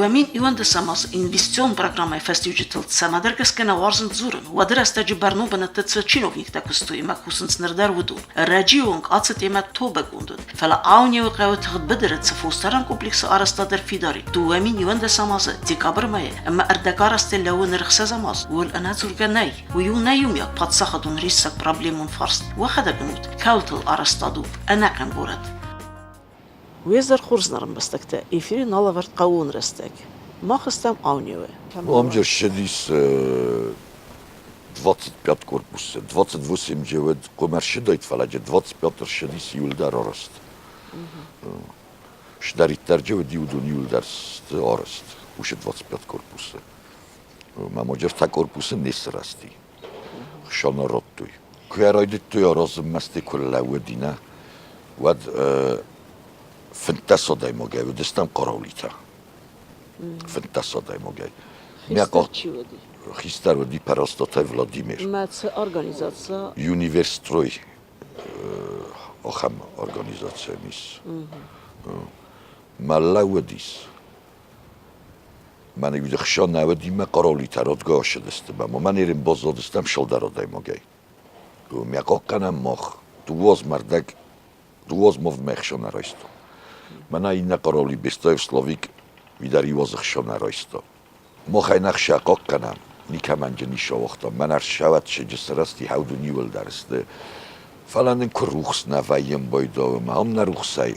2011 азы инвестицион программӕйы фӕстиуджытыл цӕмӕдӕр гӕсгӕ нӕ уарзынц дзурын, уӕды рӕстӕджы бӕрнон бынӕтты цы чиновниктӕ куыстой ӕмӕ кусынц ныр дӕр, уыдон. Ӕрӕджыйы онг ацы темӕ тобӕгонд уыд, фӕлӕ Аунеуы хъӕуы тыгъд быдыры цы фосдарӕн комплексы арӕзтад ӕрфидар и, 2011 азы декабры мӕйы ӕмӕ ӕрдӕгарӕзтӕй лӕууы ныр ӕхсӕзӕм аз, ууыл ӕнӕдзургӕ нӕй. Уый у нӕ иумиаг паддзахадон риссаг проблемон фарст. Уӕхӕдӕг уынут, кӕуылтыл арӕзтад у ӕнӕхъӕн горӕт. Уе зӕр хорз ӕмбӕстӕгтӕ, эфири нал ӕвӕрд хъӕууон рӕстӕг. Мах стӕм Аунеуы. Ам же ссыдис 25 корпусы, 28 же уыд хъуымӕ ссыдаид, фӕлӕ же 25 ссыдис иуылдӕр арӕзт. Сдӕриддӕр же уыди, уыдон иуылдӕр сты арӕзт, уыцы 25 корпусы. Мӕ ӕртӕ корпусы не сырӕзти. Хсӕны радтой. Куы райдыдтой аразынмӕ, стӕй куы лӕууыди, нӕ, уӕд 15 адӕймагӕй уыдыстӕм къараулитӕ. 15 адӕймагӕй. Хистӕр чи уыди? Хистӕр уыди Пӕрӕстатӕй Владимир. Мӕ цы организаци? Юниверстрой ахӕм организацийӕн ис. Мӕ лӕууыдис. Мӕнӕ хсӕн нӕ уыди мӕ къаролитӕ родгӕ ссыдысты мӕм. Уымӕн ерын баззадыстӕм сылдӕр адӕймагӕй. Мӕ хъахъхъӕнӕм мах дыууӕ мӕрдӕг дыууӕ мовмӕ хсӕн райстон. Мӕнӕ иннӕ къароли Бестаев Славик уый дӕр иуӕдзы хсӕн райста. Мах ӕй нӕ хсӕ хъахъхъӕнӕм, никӕмӕн джы ницы ауагътам. Мӕнӕ ссӕуӕт сыджы сырӕзти хӕудун иуылдӕр сты. Фӕлӕ нын куы рухс нӕ вӕййы ӕмбойдауы ӕмӕ ам нӕ рухсӕй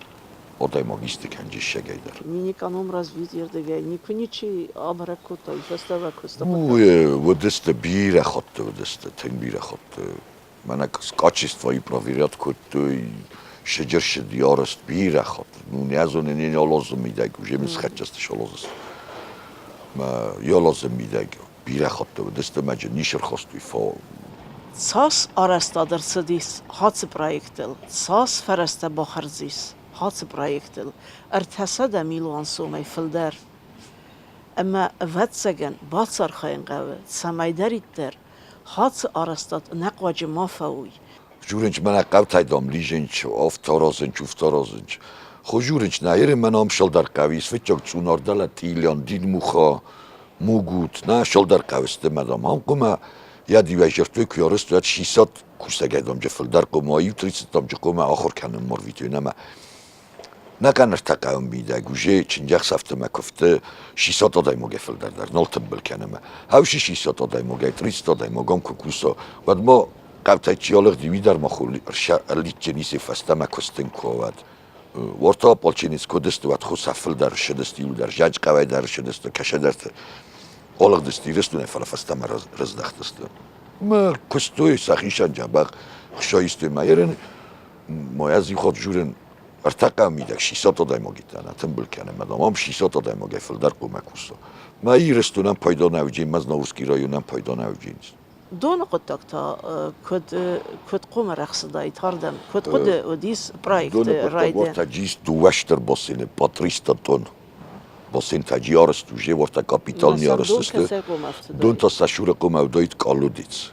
адӕймаг исты кӕнджиссагӕй дӕр. Минэкономразвитие рдыгӕй никуы ничи абӕрӕг кодта, фӕстӕмӕ куысты Уыдысты бирӕ хатты уыдысты, тынг бирӕ хатты. Мӕнӕ качествойы проверять кодтой, сыджырсыд ярыст бирӕ хатт. Ну, не зоны, не ялозы мидӕг, уже мын схӕццӕсты шалозыс. Мӕ ялозы мидӕг бирӕ хатты уыдысты, мӕ джын ницы рхастой, фӕ Цас арӕзтад ӕрцыдис ацы проектыл, цас фӕрӕзтӕ бахардз ис ацы проектыл, 300 милуан сомӕй фылдӕр. Ӕмӕ, ӕвӕццӕгӕн, бацархайын хъӕуы, цӕмӕйдӕриддӕр ацы арӕзтад ӕнӕхъуаджы ма фӕуой. Журинч мӕнӕ хъӕутӕй дам лизинч, офторозинч, уфторозинч. Хожуринч на ере мӕн ам шалдар хъӕуи свечок цъунардала тъилиан динмуха мугут на шалдар хъӕуысты мӕ дам ам хъуымӕ йӕ дивӕзӕрдтой куы ярыст уӕд 60 кусӕгӕй дам джы фылдӕр хъуымӕ иу 30 дам джы хъуымӕ ахуыр кӕнын морвитой нӕмӕ нӕ къанӕртӕ хъӕуы мидӕг уже чындзӕхсӕвты мӕ куывты 600 адӕймагӕй фылдӕр дӕр нал тымбыл кӕны Хӕуси 600 адӕймагӕй 300 адӕймагӕн куы куса, уӕд ма хъӕутӕй чи алыгъди, уый дӕр ма ӕрлидджен фӕстӕмӕ куыстын куы уӕд. Уорта ополченец куыд сты, уӕд хуыцау фылдӕр ссыдысты иуылдӕр, зӕджхъӕуӕй дӕр ссыдысты, кӕсӕдӕрты алыгъдысты Ирыстонӕй, фӕлӕ фӕстӕмӕ раздӕхтысты. Мӕ куыстой сӕхицӕн дзӕбӕх, хсайстой мӕ ерын, ма ӕз иу хатт журын ӕртӕ хъӕуы мидӕг 600 адӕймаги нӕ тымбыл кӕнӕм, ӕмӕ ам 600 адӕймагӕй фылдӕр хъуамӕ куса. Мӕ Ирыстонӕн пайда нӕ уыдзӕн, Мазнауырский районӕн пайда нӕ уыдзӕн. Доны хъуыддаг та куыд куыд хъуамӕ рӕхцыдаид ардӕм? Куыд хъуыды уыдис проекты райдиан? Доны хъуыддаг дыууӕ стыр бассейны, по 300 тонн. Бассейн та джи арӕзт уже уӕртӕ капитални арӕзт сты. Дон та сӕ хъуамӕ уыдаид колодец.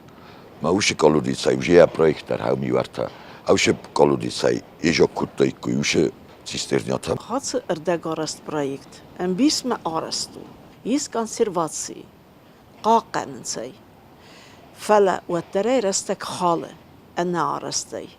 Мӕ уыцы колодецӕй уже йӕ проект дӕр хӕуми уӕртӕ. Ӕвсе колодецӕй ежок кодтаиккой уыцы цистернӕтӕ. Ацы ӕрдӕгарӕзт проект ӕмбисмӕ арӕзт у. Ис консерваци, хъахъхъӕнынц ӕй. Фӕлӕ уӕддӕр ӕй рӕстӕг халы ӕнӕарӕзтӕй.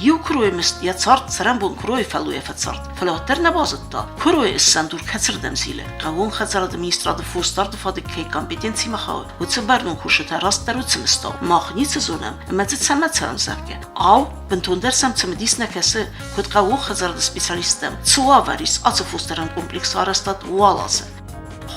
Иу куыройы мыст йӕ цард цӕрӕнбон куыройы фӕллойӕ фӕцард, фӕлӕ уӕддӕр нӕ базыдта, куыройы ссӕндур кӕцырдӕм зилы. Хъӕууон хӕдзарады министрады фосдарды фадыг кӕй компетенцимӕ хауы, уыцы бӕрнон кусджытӕ растдӕр уыцы мыстау. Мах ницы зонӕм ӕмӕ дзы цӕмӕ цӕрӕм, зӕгъгӕ. Ау, бынтондӕр сӕм цымыдис нӕ кӕсы, куыд хъӕууон хӕдзарады специалисттӕм, цы уавӕр ис ацы фосдарӕн комплексы арӕзтад уал азы.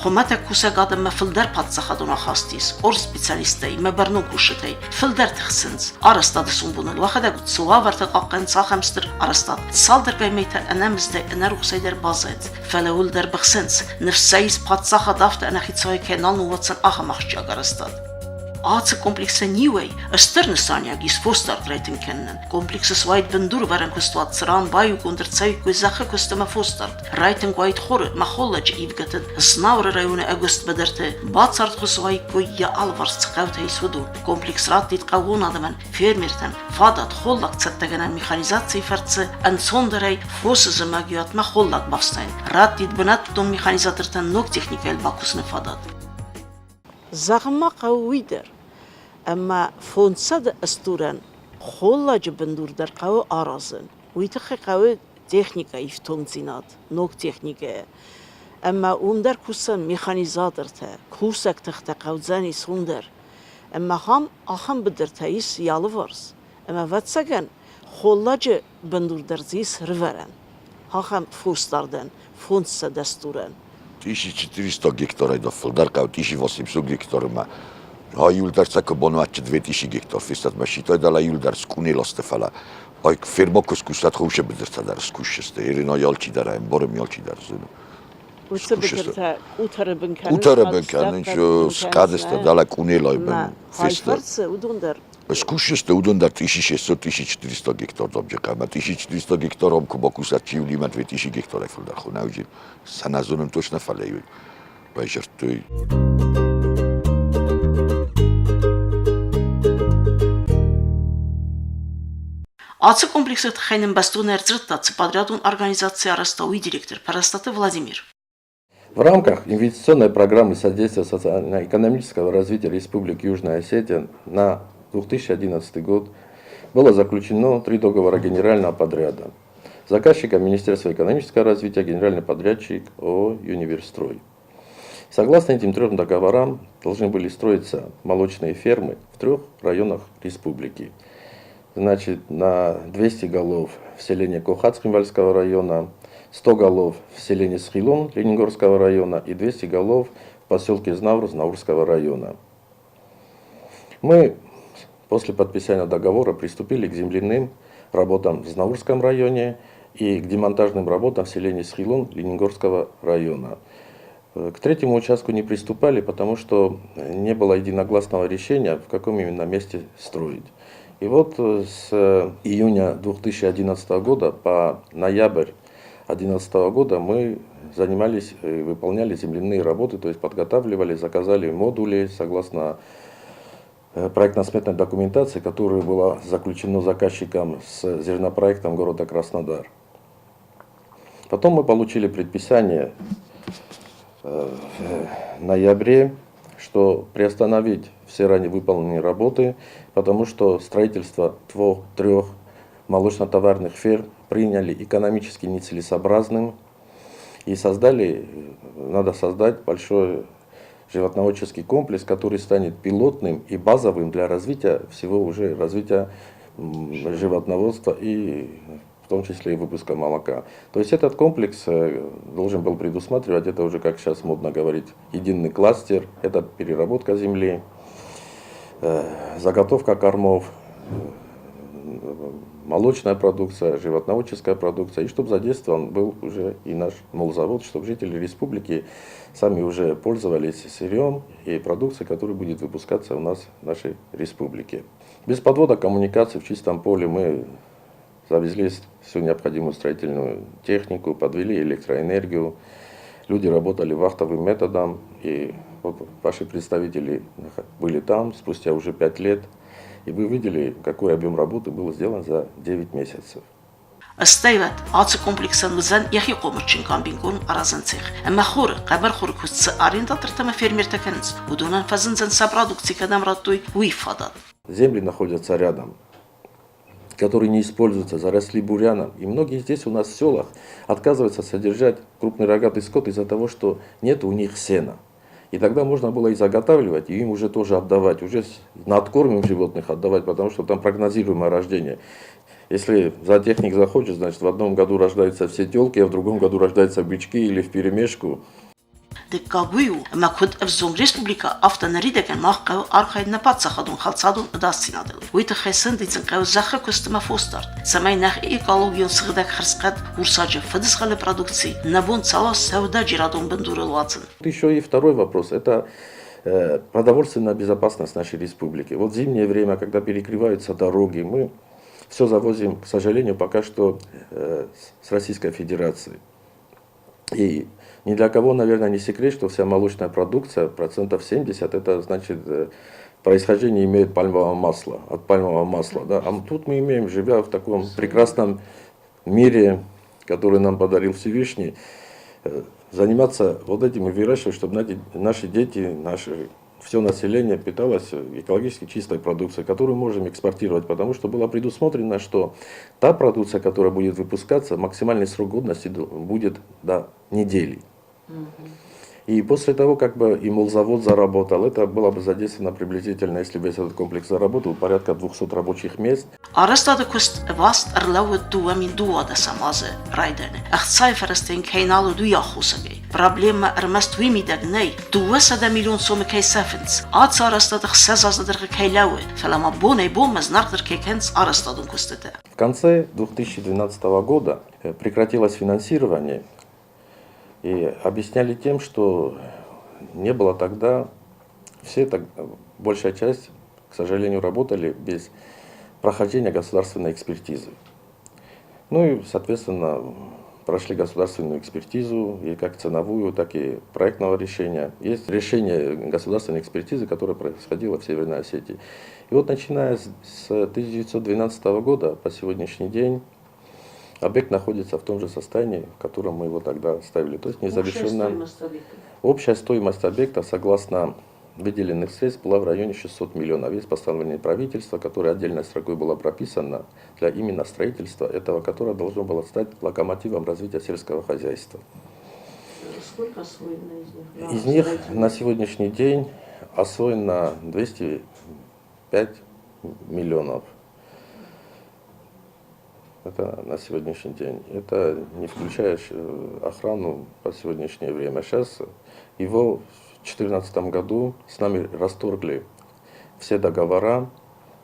Хуымӕтӕг кусӕг адӕммӕ фылдӕр паддзахадон ахаст ис, къорд специалисттӕй мӕ бӕрнон кусджытӕй фылдӕр тыхсынц. Арӕзтады сомбоныл уӕхӕдӕг цы уавӕртӕ хъахъхъӕнынц, ахӕм стыр арӕзтад цалдӕргай мӕйтӕ ӕнӕмыздӕй, ӕнӕрухсӕй дӕр баззайынц, фӕлӕ уыл дӕр быхсынц. Ныфс сӕ ис, паддзахад афтӕ ӕнӕхицауӕй кӕй нал ныууадздзӕн ахӕм ахсджиаг арӕзтад. Ацы комплексӕн иуӕй стыр нысаниуӕг ис фосдард райтынг кӕнынӕн. Комплексы суаид бындурвӕрӕн куыстуат, цыран баиугонд ӕрцӕуиккой зӕххы куыст ӕмӕ фосдард, райтынг уаид хоры ӕмӕ холладжы ивгӕтыд, Знауыры районы ӕгуыст быдырты бацардхуыз уаиккой йӕ алыварс цы хъӕутӕ ис, уыдон. Комплекс раттид хъӕууон адӕмӕн, фермертӕн фадат холлаг цӕттӕгӕнӕн механизацийы фӕрцы ӕнцондӕрӕй фосы зымӕгиуатмӕ холлаг бафснайын, раттид бынӕттон механизатортӕн ног техникӕйыл бакусыны фадат. Зӕгъын ма хъӕуы уый дӕр, ӕмӕ фондзсӕдӕ стурӕн холладжы бындур дӕр хъӕуы аразын. Уый тыххӕй хъӕуы техникӕ ифтонгдзинад, ног техникӕйӕ. Ӕмӕ уым дӕр кусӕм механизатортӕ, кусӕг тыхтӕ хъӕудзӕнис уым дӕр. Ӕмӕ ахӕм, ахӕм быдыртӕ ис йӕ алыварс. Ӕмӕ, ӕвӕццӕгӕн, холладжы бындур дӕр дзы ис рывӕрӕн. Ахӕм фосдардӕн, 500 стурӕн. 1400 гектарӕй дӕр фылдӕр хъӕуы, 1800 гектармӕ. А иуылдӕр сӕ куы бонуатчы 2000 гектар фестад мӕ ситой дӕлӕ иуылдӕр скъунеласты, фӕлӕ ай ферма куы скусат, хъусы быдыртӕ дӕр скусджысты. Ирина алчидӕр ӕмбарым, алчидӕр зоны. Уыцы быдыртӕ къутӕры бын кӕнынц, Къутӕры бын кӕнынц, скъадысты дӕлӕ къунелайы бын фесты. Фӕрцы уыдон дӕр Скусджысты уыдон дӕр 1600-1400 гектар домджы ӕмӕ 1400 гектар ом куы бакусат, чи уыди, 2000 гектарӕй фылдӕр хуынӕуджы сӕ нӕ зонын точно, фӕлӕ байзӕрдтой. Ацы комплексы тыххӕй нын бӕстон ӕрдзырдта цы подрядон организаци арӕзта, уый директор Пӕрӕстаты Владимир. В рамках инвестиционной программы содействия социально-экономического развития Республики Южная Осетия на 2011 год было заключено три договора генерального подряда. Заказчиком Министерства экономического развития, генеральный подрядчик ООО «Юниверстрой». Согласно этим трем договорам, должны были строиться молочные фермы в трех районах республики. Значит, на 200 голов в селении Кохат Цхинвальского района, 100 голов в селении Схилон Ленингорского района и 200 голов в поселке Знаур Знаурского района. Мы после подписания договора приступили к земляным работам в Знаурском районе и к демонтажным работам в селении Схилон Ленингорского района. К третьему участку не приступали, потому что не было единогласного решения, в каком именно месте строить. И вот с июня 2011 года по ноябрь 2011 года мы занимались, выполняли земляные работы, то есть подготавливали, заказали модули согласно проектно-сметной документации, которая была заключена заказчиком с зернопроектом города Краснодар. Потом мы получили предписание в ноябре, что приостановить все ранее выполненные работы, потому что строительство двух-трех молочно-товарных ферм приняли экономически нецелесообразным и создали, надо создать большой животноводческий комплекс, который станет пилотным и базовым для развития всего уже развития животноводства и в том числе и выпуска молока. То есть этот комплекс должен был предусматривать, это уже, как сейчас модно говорить, единый кластер, это переработка земли, заготовка кормов, молочная продукция, животноводческая продукция, и чтобы задействован был уже и наш молзавод, чтобы жители республики сами уже пользовались сырьем и продукцией, которая будет выпускаться у нас в нашей республике. Без подвода коммуникаций в чистом поле мы завезли всю необходимую строительную технику, подвели электроэнергию. Люди работали вахтовым методом, и вот ваши представители были там спустя уже 5 лет, и вы видели, какой объем работы был сделан за 9 месяцев. Стӕй уӕд ацы комплексӕн уыдзӕн йӕхи хъомысджын комбингонд аразӕн цех. Ӕмӕ хоры, хъӕбӕрхоры куыст цы арендатортӕ ӕмӕ фермертӕ кӕнынц, уыдонӕн фӕзындзӕн сӕ продукци кӕдӕм радтой, уый фадат. Земли находятся рядом, которые не используются, заросли бурьяном. И многие здесь у нас в селах отказываются содержать крупный рогатый скот из-за того, что нет у них сена. И тогда можно было и заготавливать, и им уже тоже отдавать, уже на откормим животных отдавать, потому что там прогнозируемое рождение. Если зоотехник захочет, значит, в одном году рождаются все телки, а в другом году рождаются бычки или вперемешку. Дыккаг уый у, ӕмӕ куыд ӕвзонг республикӕ, афтӕ ныридӕгӕн мах хъӕуы архайын нӕ паддзахадон хӕлцадон ӕдасдзинадыл. Уый тыххӕй сӕндидзын хъӕуы зӕххы куыст ӕмӕ фосдард, цӕмӕй нӕхи экологион сыгъдӕг хӕрзхъӕд урсаджы фыдызгъӕлы продукци нӕ бон цӕуа сӕудӕджерадон бындурыл уадзын. Еще и второй вопрос – это Продовольственная безопасность нашей республики. Вот зимнее время, когда перекрываются дороги, мы все завозим, к сожалению, пока что с Российской Федерации. И ни для кого, наверное, не секрет, что вся молочная продукция, процентов 70, это значит происхождение имеет пальмового масла, от пальмового масла. Да? А тут мы имеем, живя в таком прекрасном мире, который нам подарил Всевышний, заниматься вот этим и выращивать, чтобы наши дети, наше все население питалось экологически чистой продукцией, которую можем экспортировать, потому что было предусмотрено, что та продукция, которая будет выпускаться, максимальный срок годности будет до недели. И после того, как бы и молзавод заработал, это было бы задействовано приблизительно, если весь этот комплекс заработал, порядка 200 рабочих мест. Арӕзтады куыст ӕваст ӕрлӕууыд 2012 азы райдианы, ӕхцайы фӕрӕзтӕ йын кӕй нал уыд, уый аххосагӕй. Проблемӕ ӕрмӕст уый мидӕг нӕй, 200 миллион сомы кӕй сӕфынц, ацы арӕзтад 6 азы дӕргъы кӕй лӕууы, фӕлӕ ма бонӕй-бонмӕ зынаргъдӕр кӕй кӕнынц арӕзтадон куыстытӕ. В конце 2012 года прекратилось финансирование и объясняли тем, что не было тогда, все так, большая часть, к сожалению, работали без прохождения государственной экспертизы. Ну и, соответственно, прошли государственную экспертизу, и как ценовую, так и проектного решения. Есть решение государственной экспертизы, которое происходило в Северной Осетии. И вот начиная с 1912 года по сегодняшний день объект находится в том же состоянии, в котором мы его тогда ставили. То есть незавершенно. Общая стоимость объекта? Общая стоимость объекта, согласно выделенных средств, была в районе 600 миллионов. Есть постановление правительства, которое отдельной строкой было прописано для именно строительства этого, которое должно было стать локомотивом развития сельского хозяйства. Сколько освоено из них? Из них на сегодняшний день освоено 205 миллионов. Это на сегодняшний день. Это не включая охрану по сегодняшнее время. Сейчас его в 2014 году с нами расторгли все договора,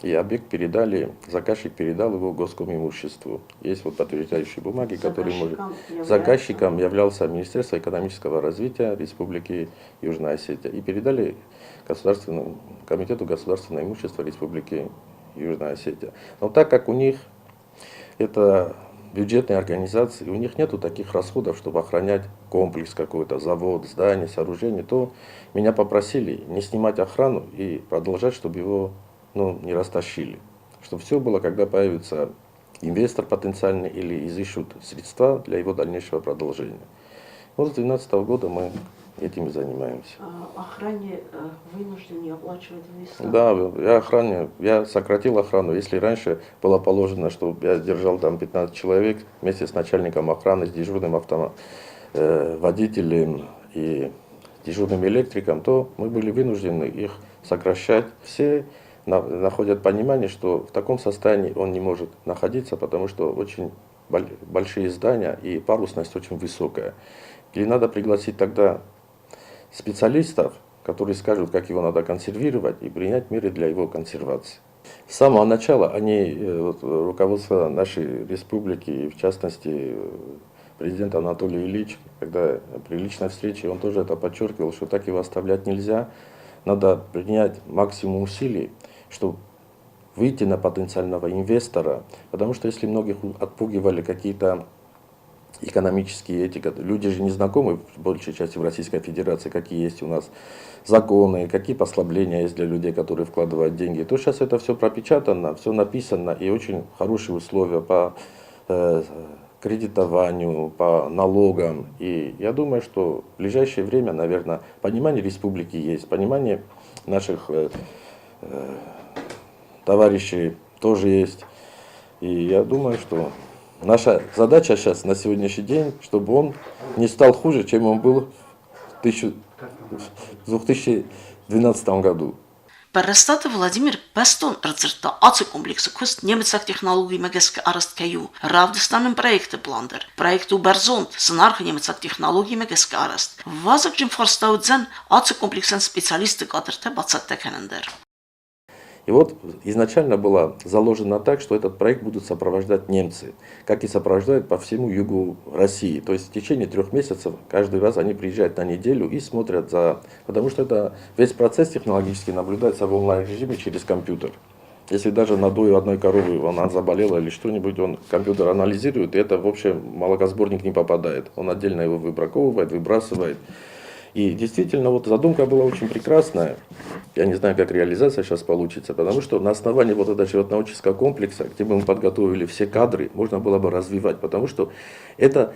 и объект передали, заказчик передал его госкомимуществу. Есть вот подтверждающие бумаги, которые может... Заказчиком являлся Министерство экономического развития Республики Южная Осетия. И передали Государственному комитету государственного имущества Республики Южная Осетия. Но так как у них это бюджетные организации, у них нету таких расходов, чтобы охранять комплекс какой-то, завод, здание, сооружение, то меня попросили не снимать охрану и продолжать, чтобы его, ну, не растащили. Чтобы все было, когда появится инвестор потенциальный или изыщут средства для его дальнейшего продолжения. Вот с 2012 года мы этим и занимаемся. А охране вынуждены оплачивать вы сами? Да, я сократил охрану. Если раньше было положено, что я держал там 15 человек вместе с начальником охраны, с дежурным водителем и дежурным электриком, то мы были вынуждены их сокращать. Все находят понимание, что в таком состоянии он не может находиться, потому что очень большие здания и парусность очень высокая. Или надо пригласить тогда специалистов, которые скажут, как его надо консервировать и принять меры для его консервации. С самого начала они, вот, руководство нашей республики, и в частности президент Анатолий Ильич, когда при личной встрече он тоже это подчеркивал, что так его оставлять нельзя, надо принять максимум усилий, чтобы выйти на потенциального инвестора, потому что если многих отпугивали какие-то экономические эти, люди же не знакомы в большей части в Российской Федерации, какие есть у нас законы, какие послабления есть для людей, которые вкладывают деньги, то сейчас это все пропечатано, все написано и очень хорошие условия по кредитованию, по налогам. И я думаю, что в ближайшее время, наверное, понимание республики есть, понимание наших товарищей тоже есть. И я думаю, что наша задача сейчас на сегодняшний день, чтобы он не стал хуже, чем он был в 2012 году. Пӕррӕстаты Владимир бӕстон ӕрдзырдта ацы комплексы куыст немыцаг технологимӕ гӕсгӕ арӕзт кӕй у. Равдыста нын проекты план дӕр. Проект у бӕрзонд, зынаргъ немыцаг технологимӕ гӕсгӕ арӕзт. Вазыгджын фарста уыдзӕн ацы комплексӕн специалистты кадртӕ бацӕттӕ кӕнын дӕр. И вот изначально было заложено так, что этот проект будут сопровождать немцы, как и сопровождают по всему югу России. То есть в течение 3 месяцев каждый раз они приезжают на неделю и смотрят за... Потому что это весь процесс технологически наблюдается в онлайн-режиме через компьютер. Если даже надой у одной коровы она заболела или что-нибудь, он компьютер анализирует, и это в общем молокосборник не попадает. Он отдельно его выбраковывает, выбрасывает. И действительно, вот задумка была очень прекрасная. Я не знаю, как реализация сейчас получится, потому что на основании вот этого животноводческого комплекса, где бы мы подготовили все кадры, можно было бы развивать, потому что это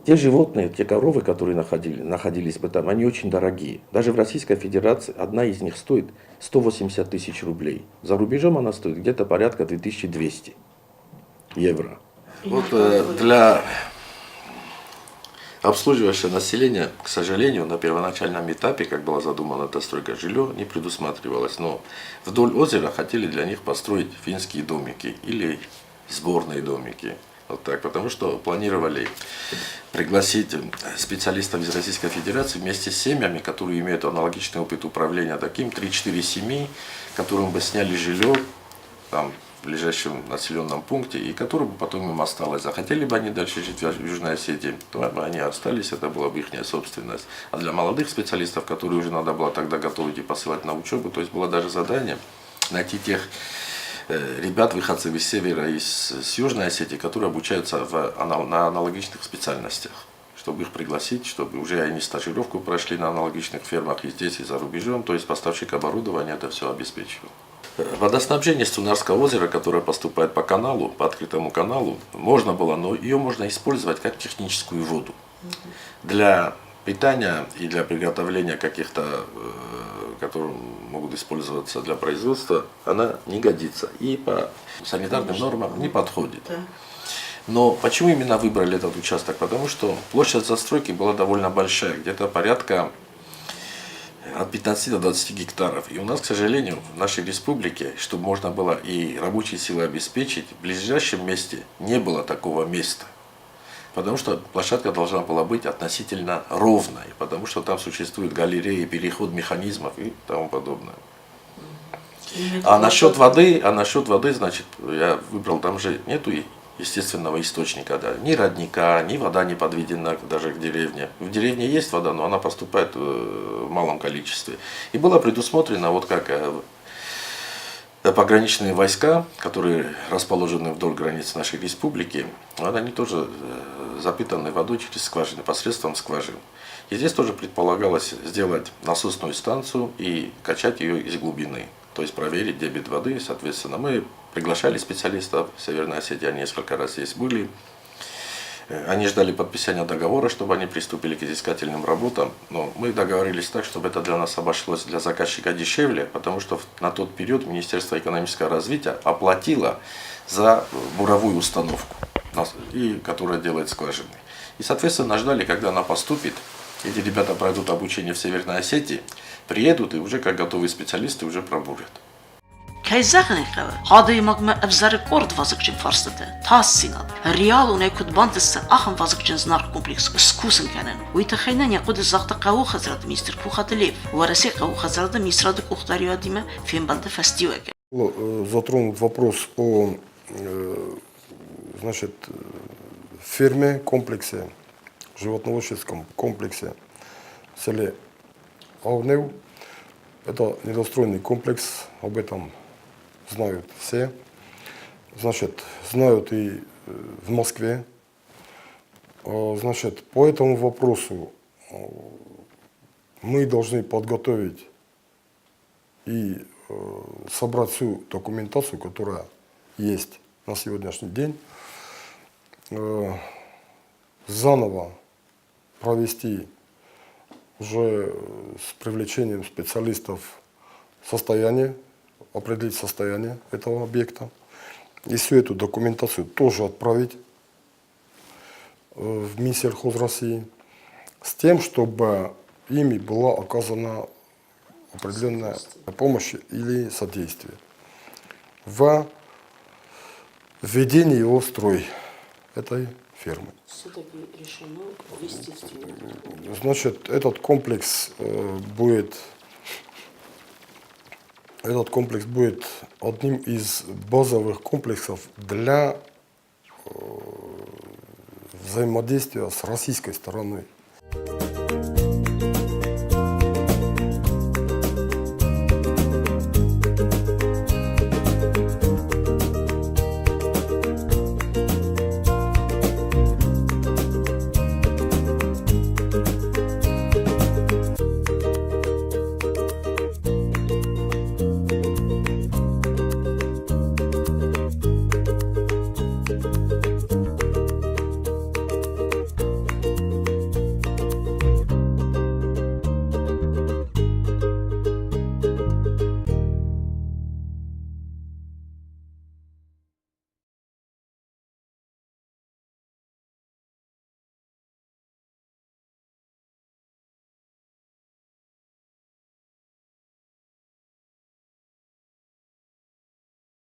те животные, те коровы, которые находились бы там, они очень дорогие. Даже в Российской Федерации одна из них стоит 180 тысяч рублей. За рубежом она стоит где-то порядка 2200 евро. Вот для обслуживающего населения, к сожалению, на первоначальном этапе, как была задумана эта стройка, жилье не предусматривалось. Но вдоль озера хотели для них построить финские домики или сборные домики. Вот так, потому что планировали пригласить специалистов из Российской Федерации вместе с семьями, которые имеют аналогичный опыт управления таким, 3-4 семьи, которым бы сняли жилье там, в ближайшем населенном пункте, и которым бы потом им осталось. Захотели бы они дальше жить в Южной Осетии, то бы они остались, это была бы их собственность. А для молодых специалистов, которые уже надо было тогда готовить и посылать на учебу, то есть было даже задание найти тех ребят, выходцев из севера и с Южной Осетии, которые обучаются на аналогичных специальностях, чтобы их пригласить, чтобы уже они стажировку прошли на аналогичных фермах и здесь, и за рубежом, то есть поставщик оборудования это все обеспечивал. Водоснабжение Сцунарского озера, которое поступает по каналу, по открытому каналу, можно было, но ее можно использовать как техническую воду. Для питания и для приготовления каких-то, которые могут использоваться для производства, она не годится. И по санитарным нормам не подходит. Но почему именно выбрали этот участок? Потому что площадь застройки была довольно большая, где-то порядка от 15 до 20 гектаров. И у нас, к сожалению, в нашей республике, чтобы можно было и рабочие силы обеспечить, в ближайшем месте не было такого места. Потому что площадка должна была быть относительно ровной, потому что там существуют галереи, переход механизмов и тому подобное. А насчет воды, значит, я выбрал, там же нету естественного источника, да, ни родника, ни вода не подведена даже к деревне. В деревне есть вода, но она поступает в малом количестве. И было предусмотрено, вот как пограничные войска, которые расположены вдоль границ нашей республики, вот они тоже запитаны водой через скважины, посредством скважин. И здесь тоже предполагалось сделать насосную станцию и качать ее из глубины, то есть проверить дебит воды. Соответственно, мы приглашали специалистов Северной Осетии, они несколько раз здесь были. Они ждали подписания договора, чтобы они приступили к изыскательным работам, но мы договорились так, чтобы это для нас обошлось для заказчика дешевле, потому что на тот период Министерство экономического развития оплатило за буровую установку, и, которая делает скважины. И, соответственно, ждали, когда она поступит, эти ребята пройдут обучение в Северной Осетии, приедут и уже как готовые специалисты уже пробурят. Кӕй зӕгъын ӕй хъӕуы, адӕймагмӕ ӕвзӕры къорд вазыгджын фарстытӕ, тасдзинад, реалонӕй куыд бантысдзӕн ахӕм вазыгджын зынаргъ комплекс скусын кӕнын. Уый тыххӕй нын йӕ хъуыды загъта хъӕууон хӕдзарады министр Пухаты Лев, Уӕрӕсейы хъӕууон хӕдзарады министрады къухдариуӕгадимӕ фембӕлды фӕстиуӕгӕн. Затронут вопрос о значит, ферме, комплексе, животноводческом комплексе в селе Авнев. Это недостроенный комплекс, об этом знают все. Значит, знают и в Москве. Значит, по этому вопросу мы должны подготовить и собрать всю документацию, которая есть на сегодняшний день, заново провести уже с привлечением специалистов состояние, определить состояние этого объекта. И всю эту документацию тоже отправить в Минсельхоз России с тем, чтобы ими была оказана определенная помощь или содействие в введении его в строй этой фермы. Все-таки решено ввести в строй. Значит, этот комплекс будет Этот комплекс будет одним из базовых комплексов для взаимодействия с российской стороной.